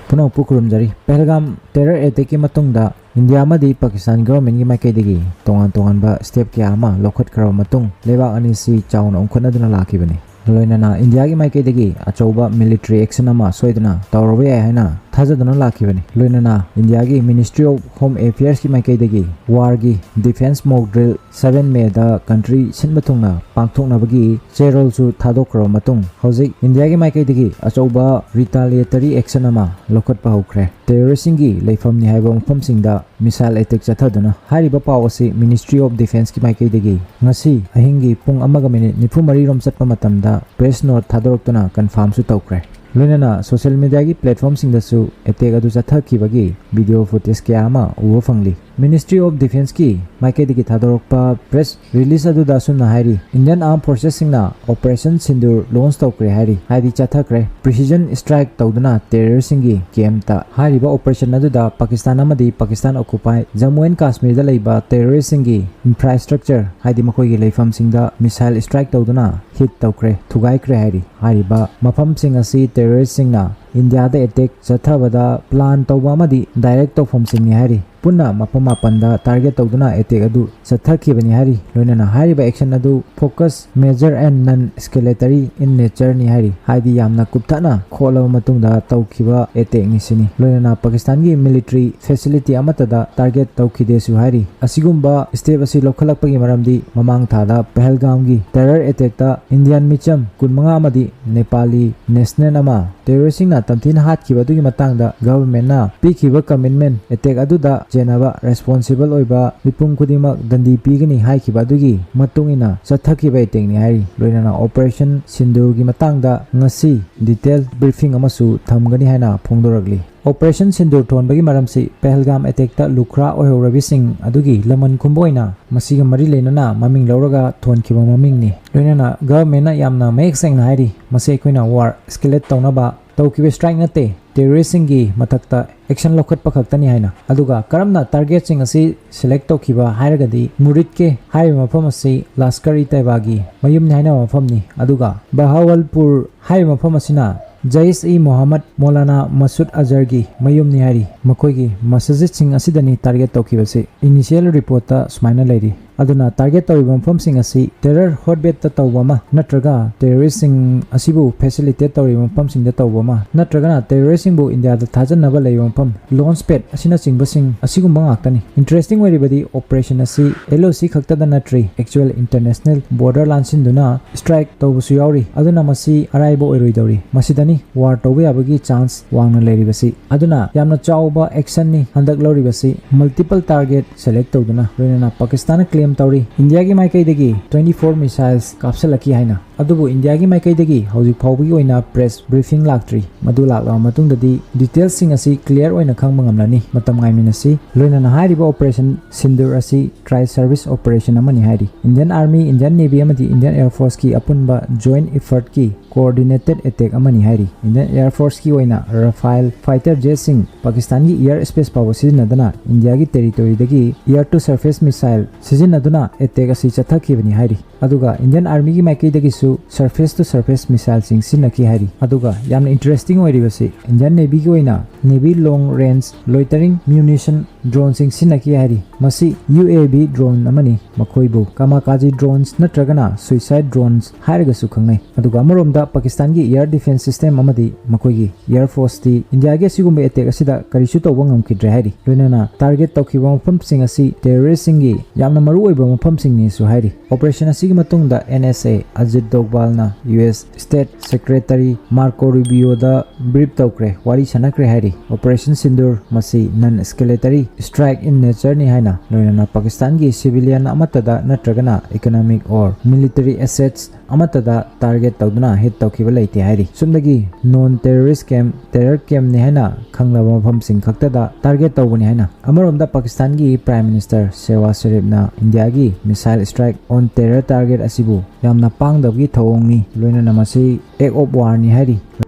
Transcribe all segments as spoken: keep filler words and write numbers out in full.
ꯄꯨꯝꯅꯃꯛꯄꯨ ꯈꯨꯔꯨꯝꯖꯔꯤ꯫ ꯄꯍꯜꯒꯥꯝ terror attackꯀꯤ ꯃꯇꯨꯡꯗ India ꯑꯃꯗꯤ ꯄꯥꯀꯤꯁꯇꯥꯟ governmentꯀꯤ ꯃꯥꯏꯀꯩꯗꯒꯤ ꯇꯣꯉꯥꯟ ꯇꯣꯉꯥꯟꯕ step ꯀꯌꯥ ꯑꯃ ꯂꯧꯈꯠꯈ꯭ꯔꯕ ꯃꯇꯨꯡ, ꯂꯩꯕꯥꯛ ꯑꯅꯤꯁꯤ ꯆꯥꯎꯅ ꯎꯪꯈꯠꯅꯗꯨꯅ ꯂꯥꯛꯈꯤꯕꯅꯤ꯫ ꯂꯣꯏꯅꯅ ꯏꯟꯗꯤꯌꯥꯒꯤ ꯃꯥꯏꯀꯩꯗꯒꯤ ꯑꯆꯧꯕ military action ꯑꯃ ꯁꯣꯏꯗꯅ ꯇꯧꯔꯕ ꯌꯥꯏ ꯍꯥꯏꯅ ꯊꯥꯖꯗꯨꯅ ꯂꯥꯛꯈꯤꯕꯅꯤ꯫ ꯂꯣꯏꯅꯅ ꯏꯟꯗꯤꯌꯥꯒꯤ Ministry of Home Affairsꯀꯤ ꯃꯥꯏꯀꯩꯗꯒꯤ warꯒꯤ defence mock drill seven Mayꯗ country ꯁꯤꯟꯕ ꯊꯨꯡꯅ ꯄꯥꯡꯊꯣꯛꯅꯕꯒꯤ ꯆꯦꯔꯣꯜꯁꯨ ꯊꯥꯗꯣꯛꯈ꯭ꯔꯕ ꯃꯇꯨꯡ, ꯍꯧꯖꯤꯛ ꯏꯟꯗꯤꯌꯥꯒꯤ ꯃꯥꯏꯀꯩꯗꯒꯤ ꯑꯆꯧꯕ retaliatory action ꯑꯃ ꯂꯧꯈꯠꯄ ꯍꯧꯈ꯭ꯔꯦ꯫ Terroristꯁꯤꯡꯒꯤ ꯂꯩꯐꯝꯅꯤ ꯍꯥꯏꯕ ꯃꯐꯝꯁꯤꯡꯗ missile attack ꯆꯠꯊꯗꯨꯅ꯫ ꯍꯥꯏꯔꯤꯕ ꯄꯥꯎ ꯑꯁꯤ Ministry of Defenceꯀꯤ ꯃꯥꯏꯀꯩꯗꯒꯤ ꯉꯁꯤ ꯑꯍꯤꯡꯒꯤ ꯄꯨꯡ ꯑꯃꯒ minute ꯅꯤꯐꯨ ꯃꯔꯤ ꯔꯣꯝ ꯆꯠꯄ ꯃꯇꯝꯗ press note ꯊꯥꯗꯣꯔꯛꯇꯨꯅ confirmꯁꯨ ꯇꯧꯈ꯭ꯔꯦ꯫ ꯂꯣꯏꯅꯅ social mediaꯒꯤ platformꯁꯤꯡꯗꯁꯨ attack ꯑꯗꯨ ꯆꯠꯊꯈꯤꯕꯒꯤ video footage ꯀꯌꯥ ꯑꯃ ꯎꯕ ꯐꯪꯂꯤ꯫ Ministry of Defenceꯀꯤ ꯃꯥꯏꯀꯩꯗꯒꯤ ꯊꯥꯗꯣꯔꯛꯄ press release ꯑꯗꯨꯗ ꯑꯁꯨꯝꯅ ꯍꯥꯏꯔꯤ, Indian Armed Forcesꯁꯤꯡꯅ Operation Sindoor launch ꯇꯧꯈ꯭ꯔꯦ ꯍꯥꯏꯔꯤ, ꯍꯥꯏꯗꯤ ꯆꯠꯊꯈ꯭ꯔꯦ꯫ Precision strike ꯇꯧꯗꯨꯅ terroristꯁꯤꯡꯒꯤ campꯇ꯫ ꯍꯥꯏꯔꯤꯕ operation ꯑꯗꯨꯗ ꯄꯥꯀꯤꯁꯇꯥꯟ ꯑꯃꯗꯤ ꯄꯥꯀꯤꯁꯇꯥꯟ occupied Jammu and Kashmirꯗ ꯂꯩꯕ terroristꯁꯤꯡꯒꯤ infrastructure, ꯍꯥꯏꯗꯤ ꯃꯈꯣꯏꯒꯤ ꯂꯩꯐꯝꯁꯤꯡꯗ missile strike ꯇꯧꯗꯨꯅ hit ꯇꯧꯈ꯭ꯔꯦ, ꯊꯨꯒꯥꯏꯈ꯭ꯔꯦ ꯍꯥꯏꯔꯤ꯫ ꯍꯥꯏꯔꯤꯕ ꯃꯐꯝꯁꯤꯡ ꯑꯁꯤ terroristꯁꯤꯡꯅ ꯏꯟꯗꯤꯌꯥꯗ attack ꯆꯠꯊꯕꯗ plan ꯇꯧꯕ ꯑꯃꯗꯤ direct ꯇꯧꯐꯝꯁꯤꯡꯅꯤ ꯍꯥꯏꯔꯤ꯫ ꯄꯨꯟꯅ ꯃꯐꯝ ꯃꯥꯄꯟꯗ target ꯇꯧꯗꯨꯅ attack ꯑꯗꯨ ꯆꯠꯊꯈꯤꯕꯅꯤ ꯍꯥꯏꯔꯤ꯫ ꯂꯣꯏꯅꯅ ꯍꯥꯏꯔꯤꯕ action ꯑꯗꯨ focus, major and non-escalatory in natureꯅꯤ ꯍꯥꯏꯔꯤ, ꯍꯥꯏꯗꯤ ꯌꯥꯝꯅ ꯀꯨꯞꯊꯛꯅ ꯈꯣꯠꯂꯕ ꯃꯇꯨꯡꯗ ꯇꯧꯈꯤꯕ attackꯅꯤ ꯁꯤꯅꯤ꯫ ꯂꯣꯏꯅꯅ ꯄꯥꯀꯤꯁꯇꯥꯟꯒꯤ military facility ꯑꯃꯠꯇꯗ target ꯇꯧꯈꯤꯗꯦꯁꯨ ꯍꯥꯏꯔꯤ꯫ ꯑꯁꯤꯒꯨꯝꯕ step ꯑꯁꯤ ꯂꯧꯈꯠꯂꯛꯄꯒꯤ ꯃꯔꯝꯗꯤ ꯃꯃꯥꯡ ꯊꯥꯗ ꯄꯍꯜꯒꯥꯝꯒꯤ terror attackꯇ Indian ꯃꯤꯆꯝ ꯀꯨꯟꯃꯉꯥ ꯑꯃꯗꯤ Nepali national ꯑꯃ terroristꯁꯤꯡꯅ ꯇꯝꯊꯤꯅ ꯍꯥꯠꯈꯤꯕ ꯑꯗꯨꯒꯤ ꯃꯇꯥꯡꯗ governmentꯅ ꯄꯤꯈꯤꯕ commitment, attack ꯑꯗꯨꯗ ꯆꯦꯟꯅꯕ responsible ꯑꯣꯏꯕ ꯃꯤꯄꯨꯝ ꯈꯨꯗꯤꯡꯃꯛ ꯗꯟꯗꯤ ꯄꯤꯒꯅꯤ ꯍꯥꯏꯈꯤꯕ ꯑꯗꯨꯒꯤ ꯃꯇꯨꯡ ꯏꯟꯅ ꯆꯠꯊꯈꯤꯕ attackꯅꯤ ꯍꯥꯏꯔꯤ꯫ ꯂꯣꯏꯅꯅ Operation Sindoorꯒꯤ ꯃꯇꯥꯡꯗ ꯉꯁꯤ detail briefing ꯑꯃꯁꯨ ꯊꯝꯒꯅꯤ ꯍꯥꯏꯅ ꯐꯣꯡꯗꯣꯔꯛꯂꯤ꯫ Operation Sindoor ꯊꯣꯟꯕꯒꯤ ꯃꯔꯝꯁꯤ ꯄꯍꯜꯒꯥꯝ attackꯇ ꯂꯨꯈ꯭ꯔꯥ ꯑꯣꯏꯍꯧꯔꯕꯤꯁꯤꯡ ꯑꯗꯨꯒꯤ ꯂꯃꯟ ꯈꯨꯝꯕ ꯑꯣꯏꯅ ꯃꯁꯤꯒ ꯃꯔꯤ ꯂꯩꯅꯅ ꯃꯃꯤꯡ ꯂꯧꯔꯒ ꯊꯣꯟꯈꯤꯕ ꯃꯃꯤꯡꯅꯤ꯫ ꯂꯣꯏꯅꯅ governmentꯅ ꯌꯥꯝꯅ ꯃꯌꯦꯛ ꯁꯦꯡꯅ ꯍꯥꯏꯔꯤ, ꯃꯁꯤ ꯑꯩꯈꯣꯏꯅ war escalate ꯇꯧꯅꯕ ꯇꯧꯈꯤꯕ strike ꯅꯠꯇꯦ, terroristꯁꯤꯡꯒꯤ ꯃꯊꯛꯇ action ꯂꯧꯈꯠꯄ ꯈꯛꯇꯅꯤ ꯍꯥꯏꯅ꯫ ꯑꯗꯨꯒ ꯀꯔꯝꯅ targetꯁꯤꯡ ꯑꯁꯤ select ꯇꯧꯈꯤꯕ ꯍꯥꯏꯔꯒꯗꯤ, ꯃꯨꯔꯤꯠꯀꯦ ꯍꯥꯏꯔꯤꯕ ꯃꯐꯝ ꯑꯁꯤ ꯂꯁꯀꯔ-ꯏ-ꯇꯩꯕꯥꯒꯤ ꯃꯌꯨꯝꯅꯤ ꯍꯥꯏꯅꯕ ꯃꯐꯝꯅꯤ꯫ ꯑꯗꯨꯒ ꯕꯍꯥꯋꯜꯄꯨꯔ ꯍꯥꯏꯔꯤꯕ ꯃꯐꯝ ꯑꯁꯤꯅ ꯖꯩꯁ ꯏ ꯃꯣꯍꯝꯃꯗ ꯃꯣꯂꯥꯅꯥ ꯃꯁꯨꯗ ꯑꯖꯍꯔꯒꯤ ꯃꯌꯨꯝꯅꯤ ꯍꯥꯏꯔꯤ꯫ ꯃꯈꯣꯏꯒꯤ ꯃꯁꯖꯤꯗꯁꯤꯡ ꯑꯁꯤꯗꯅꯤ ꯇꯥꯔꯒꯦꯠ ꯇꯧꯈꯤꯕꯁꯤ꯫ ꯏꯅꯤꯁꯤꯌꯦꯜ ꯔꯤꯄꯣꯔꯠꯇ ꯁꯨꯃꯥꯏꯅ ꯂꯩꯔꯤ꯫ ꯑꯗꯨꯅ ꯇꯥꯔꯒꯦꯠ ꯇꯧꯔꯤꯕ ꯃꯐꯝꯁꯤꯡ ꯑꯁꯤ ꯇꯦꯔꯔ ꯍꯣꯠꯕꯦꯗꯇ ꯇꯧꯕ ꯑꯃ ꯅꯠꯇ꯭ꯔꯒ ꯇꯦꯔꯣꯔꯤꯁꯁꯤꯡ ꯑꯁꯤꯕꯨ ꯐꯦꯁꯤꯂꯤꯇꯦꯠ ꯇꯧꯔꯤꯕ ꯃꯐꯝꯁꯤꯡꯗ ꯇꯧꯕ ꯑꯃ ꯅꯠꯇ꯭ꯔꯒꯅ ꯇꯦꯔꯣꯔꯤꯁꯁꯤꯡꯕꯨ ꯏꯟꯗꯤꯌꯥꯗ ꯊꯥꯖꯅꯕ ꯂꯩꯕ ꯃꯐꯝ, ꯂꯣꯟꯆ ꯄꯦꯗ ꯑꯁꯤꯅꯆꯤꯡꯕꯁꯤꯡ ꯑꯁꯤꯒꯨꯝꯕ ꯉꯥꯛꯇꯅꯤ꯫ ꯏꯟꯇꯔꯦꯁꯇꯤꯡ ꯑꯣꯏꯔꯤꯕꯗꯤ ꯑꯣꯄꯔꯦꯁꯟ ꯑꯁꯤ ꯑꯦꯜ ꯑꯣ ꯁꯤ ꯈꯛꯇꯗ ꯅꯠꯇ꯭ꯔꯤ, ꯑꯦꯛꯆꯨꯋꯦꯜ ꯏꯟꯇꯔꯅꯦꯁꯅꯦꯜ ꯕꯣꯔꯗꯔ ꯂꯥꯟꯁꯤꯟꯗꯨꯅ ꯁ꯭ꯇ꯭ꯔꯥꯏꯛ ꯇꯧꯕꯁꯨ ꯌꯥꯎꯔꯤ꯫ ꯑꯗꯨꯅ ꯃꯁꯤ ꯑꯔꯥꯏꯕ ꯑꯣꯏꯔꯣꯏꯗꯧꯔꯤ꯫ ꯃꯁꯤꯗꯅꯤ ꯋꯥꯔ ꯇꯧꯕ ꯌꯥꯕꯒꯤ ꯆꯥꯟꯁ ꯋꯥꯡꯅ ꯂꯩꯔꯤꯕꯁꯤ꯫ ꯑꯗꯨꯅ ꯌꯥꯝꯅ ꯆꯥꯎꯕ ꯑꯦꯛꯁꯟꯅꯤ ꯍꯟꯗꯛ ꯂꯧꯔꯤꯕꯁꯤ꯫ ꯃꯜꯇꯤꯄꯜ ꯇꯥꯔꯒꯦꯠ ꯁꯦꯂꯦꯛ ꯇꯧꯗꯨꯅ ꯂꯣꯏꯅꯅ ꯄꯥꯀꯤꯁꯇꯥꯟꯅ ꯀ꯭ꯂꯦꯝ ꯇꯧꯔꯤ ꯏꯟꯗꯤꯌꯥꯒꯤ ꯃꯥꯏꯀꯩꯗꯒꯤ ꯇ꯭ꯋꯦꯟꯇꯤ ꯐꯣꯔ ꯃꯤꯁꯥꯏꯜꯁ ꯀꯥꯞꯁꯤꯜꯂꯛꯈꯤ ꯍꯥꯏꯅ꯫ ꯑꯗꯨꯕꯨ ꯏꯟꯗꯤꯌꯥꯒꯤ ꯃꯥꯏꯀꯩꯗꯒꯤ ꯍꯧꯖꯤꯛ ꯐꯥꯎꯕꯒꯤ ꯑꯣꯏꯅ ꯄ꯭ꯔꯦꯁ ꯕ꯭ꯔꯤꯐꯤꯡ ꯂꯥꯛꯇ꯭ꯔꯤ꯫ ꯃꯗꯨ ꯂꯥꯛꯂꯕ ꯃꯇꯨꯡꯗꯗꯤ ꯗꯤꯇꯦꯜꯁꯁꯤꯡ ꯑꯁꯤ ꯀ꯭ꯂꯤꯌꯥꯔ ꯑꯣꯏꯅ ꯈꯪꯕ ꯉꯝꯂꯅꯤ꯫ ꯃꯇꯝ ꯉꯥꯏꯃꯤꯟꯅꯁꯤ꯫ ꯂꯣꯏꯅꯅ ꯍꯥꯏꯔꯤꯕ ꯑꯣꯄꯔꯦꯁꯟ ꯁꯤꯟꯗꯨꯔ ꯑꯁꯤ ꯇ꯭ꯔꯥꯏ ꯁꯔꯚꯤꯁ ꯑꯣꯄꯔꯦꯁꯟ ꯑꯃꯅꯤ ꯍꯥꯏꯔꯤ꯫ ꯏꯟꯗꯤꯌꯟ ꯑꯥꯔꯃꯤ, ꯏꯟꯗꯤꯌꯟ ꯅꯦꯚꯤ ꯑꯃꯗꯤ ꯏꯟꯗꯤꯌꯟ ꯑꯦꯌꯔ ꯐꯣꯔꯁꯀꯤ ꯑꯄꯨꯟꯕ ꯖꯣꯏꯟꯠ ꯏꯐꯔꯠꯀꯤ ꯀꯣꯑꯣꯔꯗꯤꯅꯦꯇꯦꯗ ꯑꯦꯇꯦꯛ ꯑꯃꯅꯤ ꯍꯥꯏꯔꯤ꯫ ꯏꯟꯗꯤꯌꯟ ꯑꯦꯌꯔ ꯐꯣꯔꯁꯀꯤ ꯑꯣꯏꯅ ꯔꯐꯥꯏꯜ ꯐꯥꯏꯇꯔ ꯖꯦꯠꯁꯤꯡ ꯄꯥꯀꯤꯁꯇꯥꯟꯒꯤ ꯑꯦꯌꯔ ꯁ꯭ꯄꯦꯁ ꯐꯥꯎꯕ ꯁꯤꯖꯤꯟꯅꯗꯅ ꯏꯟꯗꯤꯌꯥꯒꯤ ꯇꯦꯔꯤꯇꯣꯔꯤꯗꯒꯤ ꯑꯦꯌꯔ ꯇꯨ ꯁꯔꯐꯦꯁ ꯃꯤꯁꯥꯏꯜ ꯁꯤꯖꯤꯟꯅꯗꯨꯅ ꯑꯦꯇꯦꯛ ꯑꯁꯤ ꯆꯠꯊꯈꯤꯕꯅꯤ ꯍꯥꯏꯔꯤ꯫ ꯑꯗꯨꯒ ꯏꯟꯗꯤꯌꯟ ꯑꯥꯔꯃꯤꯒꯤ ꯃꯥꯏꯀꯩꯗꯒꯤꯁꯨ ꯁꯔꯐꯦꯁ ꯇꯨ ꯁꯔꯐꯦꯁ ꯃꯤꯁꯥꯏꯜꯁꯤꯡ ꯁꯤꯖꯤꯟꯅꯈꯤ ꯍꯥꯏꯔꯤ꯫ ꯑꯗꯨꯒ ꯌꯥꯝꯅ ꯏꯟꯇꯔꯦꯁꯇꯤꯡ ꯑꯣꯏꯔꯤꯕꯁꯤ ꯏꯟꯗꯤꯌꯟ ꯅꯦꯚꯤꯒꯤ ꯑꯣꯏꯅ ꯅꯦꯚꯤ ꯂꯣꯡ ꯔꯦꯟꯖ ꯂꯣꯏꯇꯔꯤꯡ ꯃ꯭ꯌꯨꯅꯤꯁꯟ ꯗ꯭ꯔꯣꯟꯁꯤꯡ ꯁꯤꯖꯤꯟꯅꯈꯤ ꯍꯥꯏꯔꯤ꯫ ꯃꯁꯤ ꯌꯨ ꯑꯦ ꯚꯤ ꯗ꯭ꯔꯣꯟ ꯑꯃꯅꯤ꯫ ꯃꯈꯣꯏꯕꯨ ꯀꯥꯃꯥꯀꯥꯖꯤ ꯗ꯭ꯔꯣꯟꯁ ꯅꯠꯇ꯭ꯔꯒꯅ ꯁꯨꯏꯁꯥꯏꯗ ꯗ꯭ꯔꯣꯟꯁ ꯍꯥꯏꯔꯒꯁꯨ ꯈꯪꯅꯩ꯫ ꯑꯗꯨꯒ ꯑꯃꯔꯣꯝꯗ ꯄꯥꯀꯤꯁꯇꯥꯟꯒꯤ ꯑꯦꯌꯔ ꯗꯤꯐꯦꯟꯁ ꯁꯤꯁꯇꯦꯝ ꯑꯃꯗꯤ ꯃꯈꯣꯏꯒꯤ ꯑꯦꯌꯔ ꯐꯣꯔꯁꯇꯤ ꯏꯟꯗꯤꯌꯥꯒꯤ ꯑꯁꯤꯒꯨꯝꯕ ꯑꯦꯇꯦꯛ ꯑꯁꯤꯗ ꯀꯔꯤꯁꯨ ꯇꯧꯕ ꯉꯝꯈꯤꯗ꯭ꯔꯦ ꯍꯥꯏꯔꯤ꯫ ꯂꯣꯏꯅꯅ ꯇꯥꯔꯒꯦꯠ ꯇꯧꯈꯤꯕ ꯃꯐꯝꯁꯤꯡ ꯑꯁꯤ ꯇꯦꯔꯣꯔꯤꯁꯁꯤꯡꯒꯤ ꯌꯥꯝꯅ ꯃꯔꯨꯑꯣꯏꯕ ꯃꯐꯝꯁꯤꯡꯅꯤꯁꯨ ꯍꯥꯏꯔꯤ꯫ ꯑꯣꯄꯔꯦꯁꯟ ꯑꯁꯤꯒꯤ ꯃꯇꯨꯡꯗ ꯑꯦꯟ ꯑꯦꯁ ꯑꯦ ꯑꯖꯤꯠ ꯗꯣꯚꯥꯜꯅ U S state secretary Marco ꯔꯨꯕꯤꯌꯣꯗ ꯕ꯭ꯔꯤꯐ ꯇꯧꯈ꯭ꯔꯦ, ꯋꯥꯔꯤ ꯁꯥꯟꯅꯈ꯭ꯔꯦ ꯍꯥꯏꯔꯤ꯫ ꯑꯣꯄꯔꯦꯁꯟ ꯁꯤꯟꯗꯨꯔ ꯃꯁꯤ ꯅꯟ ꯁ꯭ꯀꯦꯂꯦꯇꯔꯤ ꯁ꯭ꯇ꯭ꯔꯥꯏꯛ ꯏꯟ ꯅꯦꯆꯔꯅꯤ ꯍꯥꯏꯅ, ꯂꯣꯏꯅꯅ ꯄꯥꯀꯤꯁꯇꯥꯟꯒꯤ ꯁꯤꯚꯤꯂꯤꯌꯟ ꯑꯃꯠꯇꯗ ꯅꯠꯇ꯭ꯔꯒꯅ ꯏꯀꯣꯅꯣꯃꯤꯛ ꯑꯣꯔ ꯃꯤꯂꯤꯇꯔꯤ ꯑꯦꯁꯦꯠꯁ ꯑꯃꯠꯇꯗ ꯇꯥꯔꯒꯦꯠ ꯇꯧꯗꯨꯅ ꯍꯤꯠ ꯇꯧꯈꯤꯕ ꯂꯩꯇꯦ ꯍꯥꯏꯔꯤ꯫ ꯁꯨꯞꯅꯒꯤ ꯅꯣꯟ ꯇꯦꯔꯣꯔꯤꯁ ꯀꯦꯝ, ꯇꯦꯔꯔ ꯀꯦꯝꯅꯤ ꯍꯥꯏꯅ ꯈꯪꯂꯕ ꯃꯐꯝꯁꯤꯡ ꯈꯛꯇꯗ ꯇꯥꯔꯒꯦꯠ ꯇꯧꯕꯅꯤ ꯍꯥꯏꯅ꯫ ꯑꯃꯔꯣꯝꯗ ꯄꯥꯀꯤꯁꯇꯥꯟꯒꯤ ꯄ꯭ꯔꯥꯏꯝ ꯃꯤꯅꯤꯁꯇꯔ ꯁꯦꯋꯥ ꯁꯔꯤꯐꯅ ꯏꯟꯗꯤꯌꯥꯒꯤ ꯃꯤꯁꯥꯏꯜ ꯁ꯭ꯇ꯭ꯔꯥꯏꯛ ꯑꯣꯟ ꯇꯦꯔꯔ ꯇꯥꯔꯒꯦꯠ ꯑꯁꯤꯕꯨ ꯌꯥꯝꯅ ꯄꯥꯡꯗꯕꯒꯤ ꯊꯧꯑꯣꯡꯅꯤ, ꯂꯣꯏꯅꯅ ꯃꯁꯤ ꯑꯦꯛ ꯑꯣꯐ ꯋꯥꯔꯅꯤ ꯍꯥꯏꯔꯤ꯫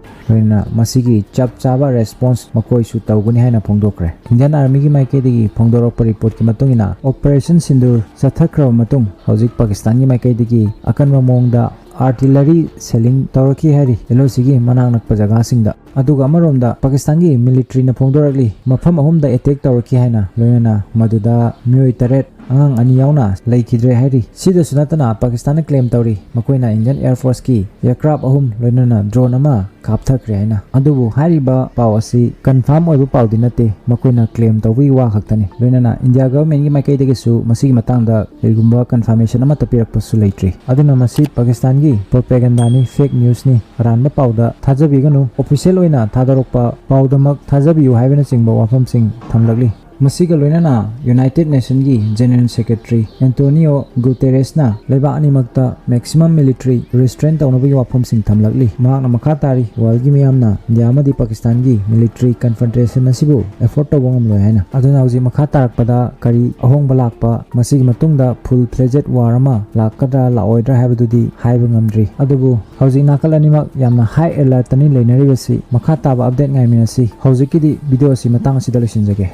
ꯂꯣꯏꯅꯅ ꯃꯁꯤꯒꯤ ꯆꯞ ꯆꯥꯕ ꯔꯦꯁꯄꯣꯟꯁ ꯃꯈꯣꯏꯁꯨ ꯇꯧꯒꯅꯤ ꯍꯥꯏꯅ ꯐꯣꯡꯗꯣꯛꯈ꯭ꯔꯦ꯫ ꯏꯟꯗꯤꯌꯟ ꯑꯥꯔꯃꯤꯒꯤ ꯃꯥꯏꯀꯩꯗꯒꯤ ꯐꯣꯡꯗꯣꯔꯛꯄ ꯔꯤꯄꯣꯔꯠꯀꯤ ꯃꯇꯨꯡ ꯏꯟꯅ, ꯑꯣꯄꯔꯦꯁꯟ ꯁꯤꯟꯗꯨꯔ ꯆꯠꯊꯈ꯭ꯔꯕ ꯃꯇꯨꯡ ꯍꯧꯖꯤꯛ ꯄꯥꯀꯤꯁꯇꯥꯟꯒꯤ ꯃꯥꯏꯀꯩꯗꯒꯤ ꯑꯀꯟꯕ ꯃꯑꯣꯡꯗ ꯑꯥꯔꯇꯤꯂꯔꯤ ꯁꯦꯂꯤꯡ ꯇꯧꯔꯛꯈꯤ ꯍꯥꯏꯔꯤ ꯑꯦꯜ ꯑꯣ ꯁꯤꯒꯤ ꯃꯅꯥꯛ ꯅꯛꯄ ꯖꯒꯥꯁꯤꯡꯗ꯫ ꯑꯗꯨꯒ ꯑꯃꯔꯣꯝꯗ ꯄꯥꯀꯤꯁꯇꯥꯟꯒꯤ ꯃꯤꯂꯤꯇ꯭ꯔꯤꯅ ꯐꯣꯡꯗꯣꯔꯛꯂꯤ, ꯃꯐꯝ ꯑꯍꯨꯝꯗ ꯑꯦꯇꯦꯛ ꯇꯧꯔꯛꯈꯤ ꯍꯥꯏꯅ, ꯂꯣꯏꯅꯅ ꯃꯗꯨꯗ ꯃꯤꯑꯣꯏ ꯇꯔꯦꯠ, ꯑꯉꯥꯡ ꯑꯅꯤ ꯌꯥꯎꯅ, ꯂꯩꯈꯤꯗ꯭ꯔꯦ ꯍꯥꯏꯔꯤ꯫ ꯁꯤꯗꯁꯨ ꯅꯠꯇꯅ ꯄꯥꯀꯤꯁꯇꯥꯟꯅ ꯀ꯭ꯂꯦꯝ ꯇꯧꯔꯤ, ꯃꯈꯣꯏꯅ ꯏꯟꯗꯤꯌꯟ ꯑꯦꯌꯔ ꯐꯣꯔꯁꯀꯤ ꯑꯦꯌꯔꯀ꯭ꯔꯥꯐ ꯑꯍꯨꯝ ꯂꯣꯏꯅꯅ ꯗ꯭ꯔꯣꯟ ꯑꯃ ꯀꯥꯞꯊꯈ꯭ꯔꯦ ꯍꯥꯏꯅ꯫ ꯑꯗꯨꯕꯨ ꯍꯥꯏꯔꯤꯕ ꯄꯥꯎ ꯑꯁꯤ ꯀꯟꯐꯥꯔꯝ ꯑꯣꯏꯕ ꯄꯥꯎꯗꯤ ꯅꯠꯇꯦ, ꯃꯈꯣꯏꯅ ꯀ꯭ꯂꯦꯝ ꯇꯧꯕꯒꯤ ꯋꯥ ꯈꯛꯇꯅꯤ꯫ ꯂꯣꯏꯅꯅ ꯏꯟꯗꯤꯌꯥ ꯒꯚꯔꯟꯃꯦꯟꯒꯤ ꯃꯥꯏꯀꯩꯗꯒꯤꯁꯨ ꯃꯁꯤꯒꯤ ꯃꯇꯥꯡꯗ ꯀꯔꯤꯒꯨꯝꯕ ꯀꯟꯐꯥꯔꯃꯦꯁꯟ ꯑꯃꯠꯇ ꯄꯤꯔꯛꯄꯁꯨ ꯂꯩꯇ꯭ꯔꯤ꯫ ꯑꯗꯨꯅ ꯃꯁꯤ ꯄꯥꯀꯤꯁꯇꯥꯟꯒꯤ ꯄ꯭ꯔꯣꯄꯦꯒꯟꯗꯥꯅꯤ, ꯐꯦꯛ ꯅ꯭ꯌꯨꯁꯅꯤ, ꯑꯔꯥꯟꯕ ꯄꯥꯎꯗ ꯊꯥꯖꯕꯤꯒꯅꯨ꯫ ꯑꯣꯐꯤꯁꯤꯌꯦꯜ ꯑꯣꯏꯅ ꯊꯥꯗꯣꯔꯛꯄ ꯄꯥꯎꯗꯃꯛ ꯊꯥꯖꯕꯤꯌꯨ ꯍꯥꯏꯕꯅꯆꯤꯡꯕ ꯋꯥꯐꯝꯁꯤꯡ ꯊꯝꯂꯛꯂꯤ꯫ ꯃꯁꯤꯒ ꯂꯣꯏꯅꯅ ꯌꯨꯅꯥꯏꯇꯦꯗ ꯅꯦꯁꯟꯒꯤ ꯖꯦꯅꯔꯦꯜ ꯁꯦꯀ꯭ꯔꯦꯇꯔꯤ ꯑꯦꯟꯇꯣꯅꯤꯌꯣ ꯒꯨꯇꯦꯔꯦꯁꯅ ꯂꯩꯕꯥꯛ ꯑꯅꯤꯃꯛꯇ ꯃꯦꯛꯁꯤꯃꯝ ꯃꯤꯂꯤꯇꯔꯤ ꯔꯤꯁꯇ꯭ꯔꯦꯟ ꯇꯧꯅꯕꯒꯤ ꯋꯥꯐꯝꯁꯤꯡ ꯊꯝꯂꯛꯂꯤ꯫ ꯃꯍꯥꯛꯅ ꯃꯈꯥ ꯇꯥꯔꯤ, ꯋꯥꯔꯜꯒꯤ ꯃꯤꯌꯥꯝꯅ ꯏꯟꯗꯤꯌꯥ ꯑꯃꯗꯤ ꯄꯥꯀꯤꯁꯇꯥꯟꯒꯤ ꯃꯤꯂꯤꯇꯔꯤ ꯀꯟꯐ꯭ꯔꯟꯇꯦꯁꯟ ꯑꯁꯤꯕꯨ ꯑꯦꯐꯣꯔꯗ ꯇꯧꯕ ꯉꯝꯂꯣꯏ ꯍꯥꯏꯅ꯫ ꯑꯗꯨꯅ ꯍꯧꯖꯤꯛ ꯃꯈꯥ ꯇꯥꯔꯛꯄꯗ ꯀꯔꯤ ꯑꯍꯣꯡꯕ ꯂꯥꯛꯄ, ꯃꯁꯤꯒꯤ ꯃꯇꯨꯡꯗ ꯐꯨꯜ ꯐ꯭ꯂꯦꯖꯦꯗ ꯋꯥꯔ ꯑꯃ ꯂꯥꯛꯀꯗ꯭ꯔꯥ ꯂꯥꯛꯑꯣꯏꯗ꯭ꯔꯥ ꯍꯥꯏꯕꯗꯨꯗꯤ ꯍꯥꯏꯕ ꯉꯝꯗ꯭ꯔꯤ꯫ ꯑꯗꯨꯕꯨ ꯍꯧꯖꯤꯛ ꯅꯥꯀꯜ ꯑꯅꯤꯃꯛ ꯌꯥꯝꯅ ꯍꯥꯏ ꯑꯦꯂꯔꯠꯇꯅꯤ ꯂꯩꯅꯔꯤꯕꯁꯤ꯫ ꯃꯈꯥ ꯇꯥꯕ ꯑꯞꯗꯦꯠ ꯉꯥꯏꯃꯤꯟꯅꯁꯤ꯫ ꯍꯧꯖꯤꯛꯀꯤꯗꯤ ꯚꯤꯗꯤꯑꯣ ꯑꯁꯤ ꯃꯇꯥꯡ ꯑꯁꯤꯗ ꯂꯣꯏꯁꯤꯟꯖꯒꯦ꯫